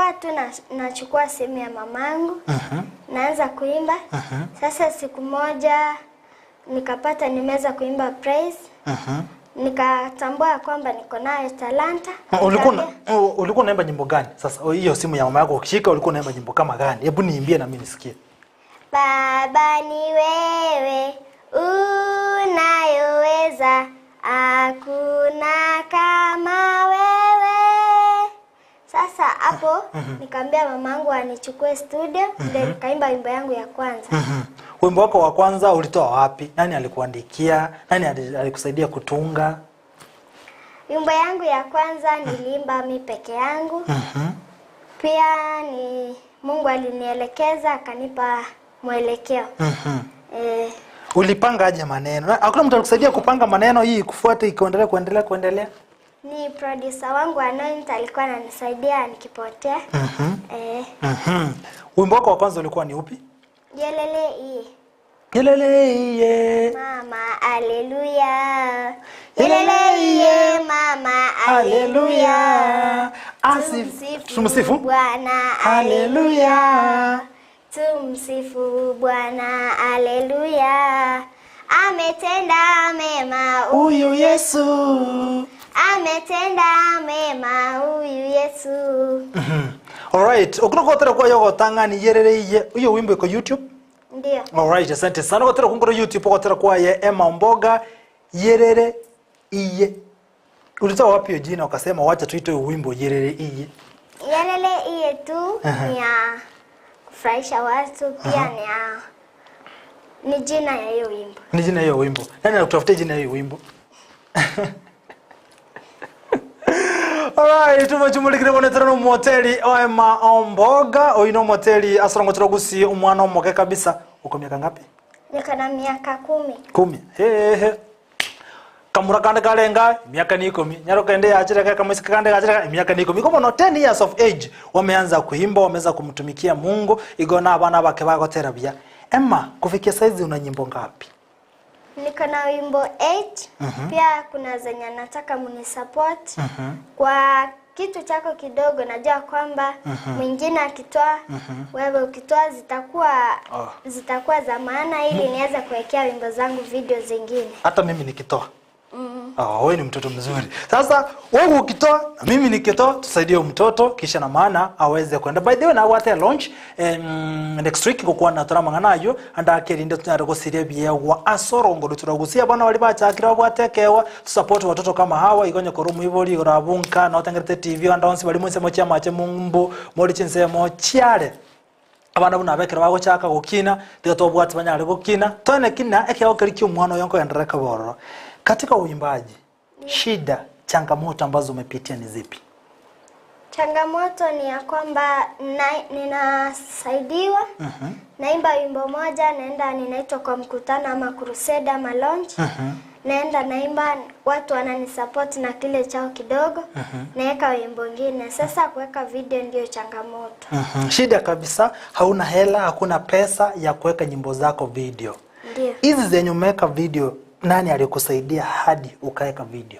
Nilikuwa tu na, nachukua simu ya mamangu naanza kuimba. Sasa siku moja nikapata nimeweza kuimba praise, nikatambua ya kwamba niko nayo talanta. Ulikuwa una- Nikaambia, ulikuwa unaimba nyimbo gani? Sasa hiyo simu ya mama yako ukishika ulikuwa unaimba nyimbo kama gani? Hebu niimbie na mimi nisikie. Baba ni wewe unayoweza, hakuna kama wewe. Sasa hapo nikaambia mamangu anichukue studio, ndio nikaimba wimbo yangu ya kwanza. Wimbo wako wa kwanza ulitoa wapi? Nani alikuandikia? Nani alikusaidia kutunga? Wimbo yangu ya kwanza niliimba mi peke yangu. Pia ni Mungu alinielekeza akanipa mwelekeo. Eh, Ulipanga aje maneno? Hakuna mtu alikusaidia kupanga maneno hii kufuata ikuendelea kuendelea kuendelea? ni producer wangu Anoint alikuwa ananisaidia nikipotea. Eh, Wimbo wako wa kwanza ulikuwa ni upi? Yelele iye Yelele iye. mama aleluya. Yelele Yelele iye. iye mama Haleluya. aleluya. Asif. Tumsifu. Bwana Haleluya. Tumsifu Bwana, aleluya. Ametenda mema, Huyu Yesu. ametenda mema huyu Yesu. Alright, ukunokotera kwa yogo tangani yerere iye. Uyo wimbo iko YouTube? Ndio, Alright, asante sana. Gotera kungoro YouTube gotera kwa ye Emma Mboga yerere iye. Ulitoa wapi hiyo jina ukasema wacha tuite huu wimbo yerere iye? yelele iye tu ni ya kufurahisha watu, pia ni ya ni jina ya hiyo wimbo. Ni jina hiyo wimbo. Nani alikutafutia jina hiyo wimbo? Alright, tumechumulikire bonetera no moteli Emma Omboga, oyu no moteli asorongotera gusi umwana omoke kabisa. Uko miaka ngapi? Niko na miaka 10. 10. Hehe. Kamura kande kalenga miaka ni 10. Nyaro kende achireka kamwisi kande kachireka miaka ni 10. Komo no 10 years of age wameanza kuimba, wameanza kumtumikia Mungu igona abana bake bagotera bia. Emma, kufikia saizi una nyimbo ngapi? Niko na wimbo 8. Pia kuna zenye nataka mnisupport kwa kitu chako kidogo. Najua kwamba mwingine akitoa, wewe ukitoa zitakuwa Oh. zitakuwa za maana, ili niweze kuwekea wimbo zangu video zingine. Hata mimi nikitoa. Ah, wewe ni mtoto mzuri. Sasa wewe ukitoa na mimi nikitoa, tusaidie huyu mtoto kisha na maana aweze kwenda. By the way, na wate launch next week gokuwa na tora mang'ana ayo andakerinde tunyare gusiria biegwa asorongo turagusia bana bari bachakira babwatekewa tusupport watoto kama hawa igonye koru muibori igoro abunka na otengerete TV andonsi bari munsemo chia mache mumbu muri chinsemo chiare abana buna abekera bagochaka gukina tiga tobwati banyare gukina tone kina ekeo keri kia omwana oyo nkoenderera kabororo katika uimbaji shida changamoto ambazo umepitia ni zipi Changamoto ni ya kwamba ninasaidiwa naimba wimbo moja, naenda ninaitwa kwa mkutano ama crusade ama launch naenda naimba, watu wananisupport na kile chao kidogo, naweka wimbo ingine. Sasa kuweka video ndiyo changamoto. Shida kabisa hauna hela hakuna pesa ya kuweka nyimbo zako video Ndio. hizi zenye umeweka video nani alikusaidia hadi ukaweka video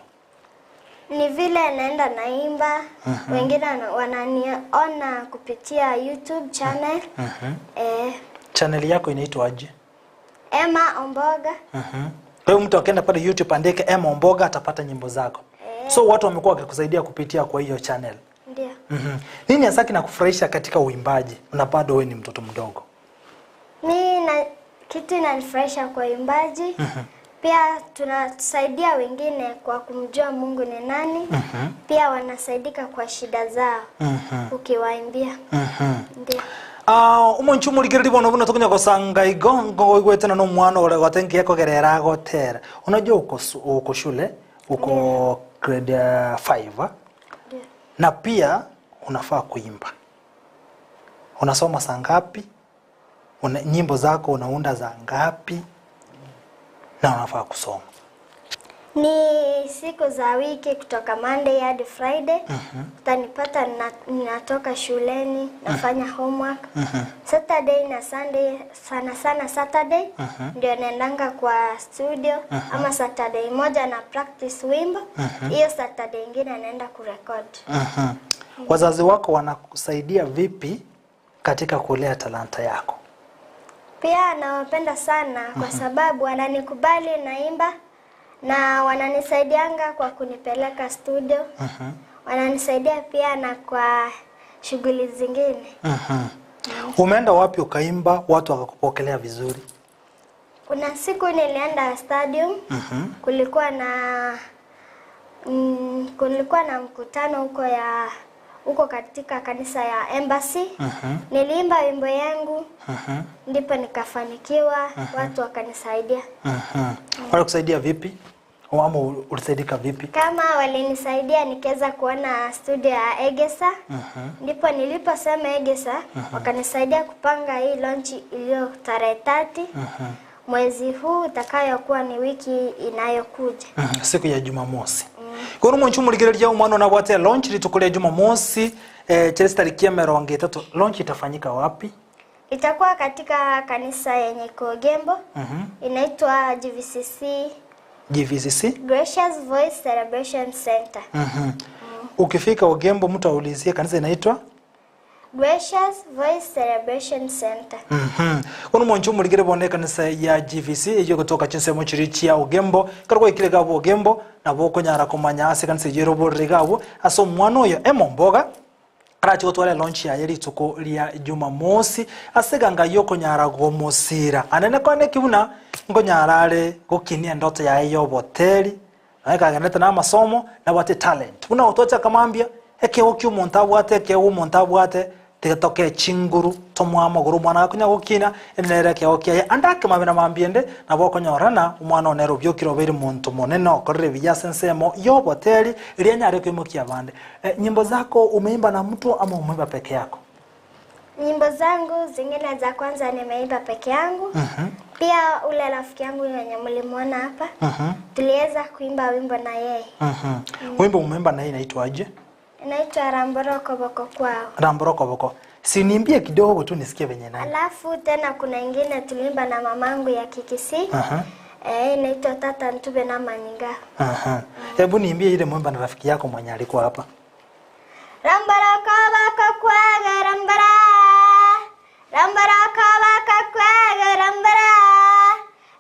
Ni vile naenda naimba, wengine wananiona kupitia YouTube channel channel yako inaitwa aje Emma Omboga. Kwa hiyo mtu akienda pale YouTube andike Emma Omboga atapata nyimbo zako. So watu wamekuwa wakikusaidia kupitia kwa hiyo channel. Ndio. Nini hasa kinakufurahisha katika uimbaji na bado wewe ni mtoto mdogo? Mi na kitu inanifurahisha kwa uimbaji pia tunasaidia wengine kwa kumjua Mungu ni nani. Pia wanasaidika kwa shida zao ukiwaimbia. Ndio. Umonchumurikiriri bono buno tukunya gosanga igo ngoigwetena no mwana ore gotengia kogerera agotera. Unajua uko uko shule uko grade 5 Ndio. na pia unafaa kuimba. Unasoma saa ngapi? Una, nyimbo zako unaunda za ngapi? Na unafaa kusoma. Ni siku za wiki kutoka Monday hadi Friday. Utanipata ninatoka shuleni nafanya homework. Saturday na Sunday, sana sana Saturday ndio naendanga kwa studio ama Saturday moja na practice wimbo. Hiyo Saturday ingine naenda kurekod. Wazazi wako wanakusaidia vipi katika kulea talanta yako? Pia nawapenda sana kwa sababu wananikubali naimba na wananisaidianga kwa kunipeleka studio. Wananisaidia pia na kwa shughuli zingine. Umeenda wapi ukaimba watu wakakupokelea vizuri? Kuna siku nilienda stadium. Kulikuwa na kulikuwa na mkutano huko ya huko katika kanisa ya Embassy. Niliimba wimbo yangu ndipo nikafanikiwa, watu wakanisaidia. Walikusaidia vipi? Ama ulisaidika vipi? Kama walinisaidia nikaweza kuona studio ya Egesa. Ndipo niliposema Egesa wakanisaidia kupanga hii launch iliyo tarehe 30 mwezi huu utakayokuwa ni wiki inayokuja. Siku ya Jumamosi. Kono munchu muligereria omwana onabwate launch rituko ria Jumamosi chiri tariki ya 30. Launch itafanyika wapi? Itakuwa katika kanisa yenye iko Gembo. Inaitwa GVCC, GVCC. Gracious Voice Celebration Center. Ukifika Ogembo mtu aulizie kanisa inaitwa Gracious Voice Celebration Center. Kono monchu muligere bone kanisa ya GVC eyo gotoka chinsemo chiri chia Ogembo karwa ikire gabo Ogembo nabo okonyara komanya ase kanisa eyero borere gabo ase omwana oyo emomboga arachi gotwara launch yaye rituko ria Jumamosi ase ganga yokonyara gomosira anene kone kibuna ngonyara are gokinia ndoto yaye yoboteri naye kagenete na amasomo nabwate talent buna otocha kamambia ekego kia omonto abwate ekego omonto abwate tigetoke chinguru tomwa amagoro omwana gakonya gokina enere ekego kiaye ande akemabera mambiende nabo okonyorana omwana one obiokire obeire monto monene okorere buya ase ensemo yoboteri eria anyare koimokia abande. Nyimbo zako umeimba na mtu ama umeimba peke yako? Nyimbo zangu zingine za kwanza nimeimba peke yangu. Pia ule rafiki yangu mwenye mlimuona hapa tuliweza kuimba wimbo na yeye. Wimbo umeimba na yeye inaitwaje? Inaitwa Ramboroko Boko Kwao. Ramboroko Boko. Si niimbie kidogo tu nisikie venye nani. Alafu tena kuna ingine tuliimba na mamangu ya Kikisii. Inaitwa Tata Ntube na Manyinga. Hebu niimbie ile mwimba na rafiki yako mwenye alikuwa hapa. Ramboroko Boko Kwao Rambara. Ramboroko Boko Kwao Rambara.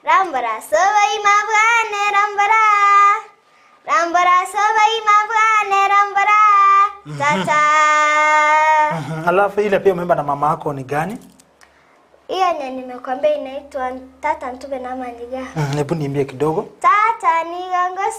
Rambara sobai mabwane Rambara. Rambara sobai mabwane Rambara. Tata. Alafu ile pia umeimba na mama yako ni gani? Hiyo yenye nimekwambia inaitwa Tata Ntube na Manyinga. Hebu niimbie kidogo. Tata nigongo.